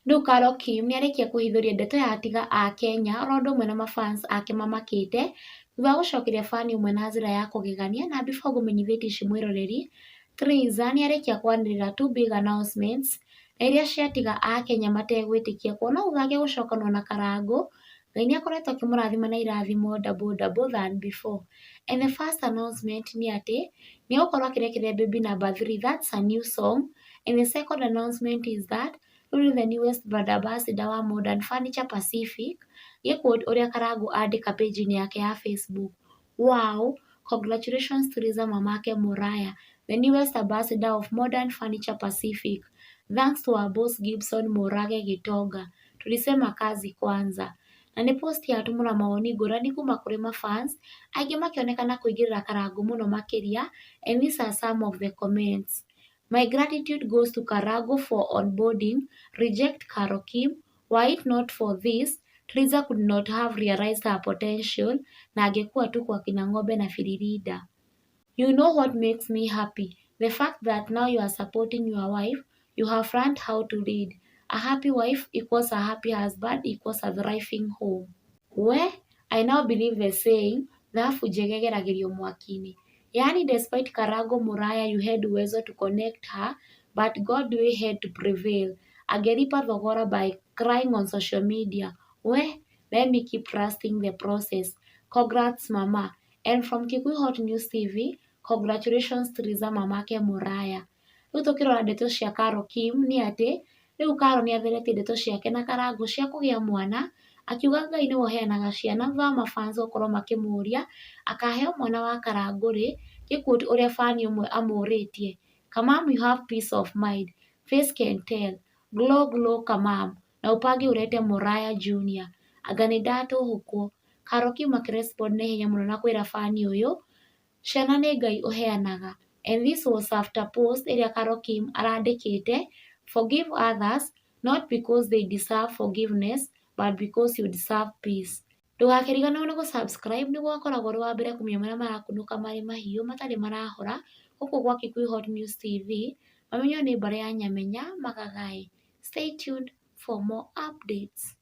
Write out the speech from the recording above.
Rĩu Carol Kim nĩarĩkia kũhithũria ndeto ya atiga a Kenya oro ũndũ ũmwe na mafans ake mamakĩte thutha wa gũcokeria fan ũmwe na njĩra ya kũgegania. Na before ngũmenyithĩtie ici mwĩroreri, Triza nĩarĩkia kwanĩrĩra two big announcements na iria ciatiga a Kenya mategwĩtĩkia kuona thutha wake gũcokanwo na Karangũ, Ngai nĩakoretwo akĩmũrathima na irathimo double double than before. And the first announcement nĩ atĩ nĩegũkorwo akĩrekereria Baby Number 3, that's a new song. And the second announcement is that rĩu nĩ the newest brand ambassador wa Modern Furniture Pacific, gĩquote ũrĩa Karangũ andĩka page-inĩ yake ya Facebook: "Wow, congratulations Triza Mamake Muraya, the newest ambassador of Modern Furniture Pacific. Thanks to our boss Gibson Murage Gitonga. Tulisema kazi kwanza." Na nĩ post yatũmũra mawoni ngũrani kuma kũrĩ mafans aingĩ makĩonekana kũingĩrĩra Karangũ mũno makĩria, and these are some of the comments: "My gratitude goes to Karangu for onboarding Reject Carol Kim. Were it not for this, Triza could not have realized her potential na angekuwa tu kwa kina ng'ombe na Firirinda. You know what makes me happy? The fact that now you are supporting your wife, you have learned how to lead. A happy wife equals a happy husband equals a thriving home. We, I now believe the saying, thahabu njega ĩgeragĩrio mwaki-inĩ. Yaani despite Karangu Muraya you had uwezo to connect her, but God way had to prevail. Angelipa thogora by crying on social media. We, let me keep trusting the process. Congrats, mama." And from Kikuyu Hot News TV, congratulations Triza Mamake Muraya. Rĩu tũkĩrora ndeto cia Carol Kim nĩ atĩ rĩu Carol nĩ atheretie ndeto ciake na Karangũ cia kũgĩa mwana, akiuga Ngai nĩwe ũheanaga ciana thutha wa mafans gũkorwo makĩmũria akaheo mwana wa Karangũ rĩ, gĩquote ũrĩa fan ũmwe amũrĩtie: "Kamam, you have peace of mind. Face can tell. Glow glow kamam. Na upange urete Muraya Junior. Anga nĩ ndatũhũkwo." Carol Kim akĩrespond na ihenya mũno na kwĩra fan ũyũ ciana nĩ Ngai ũheanaga. And this was after post ĩrĩa Carol Kim arandĩkĩte: "Forgive others not because they deserve forgiveness but because you deserve peace." Ndũgakĩriganĩrwo nĩ gũ-subscribe nĩguo ũgakoragwo ũrĩ wa mbere kũmenya marĩa marakunũka marĩ mahiũ matarĩ marahora gũkũ gwa Kikuyu Hot News TV. Mamenywo nĩ mbarĩ ya Nyamenya Magagaĩ. Stay tuned for more updates.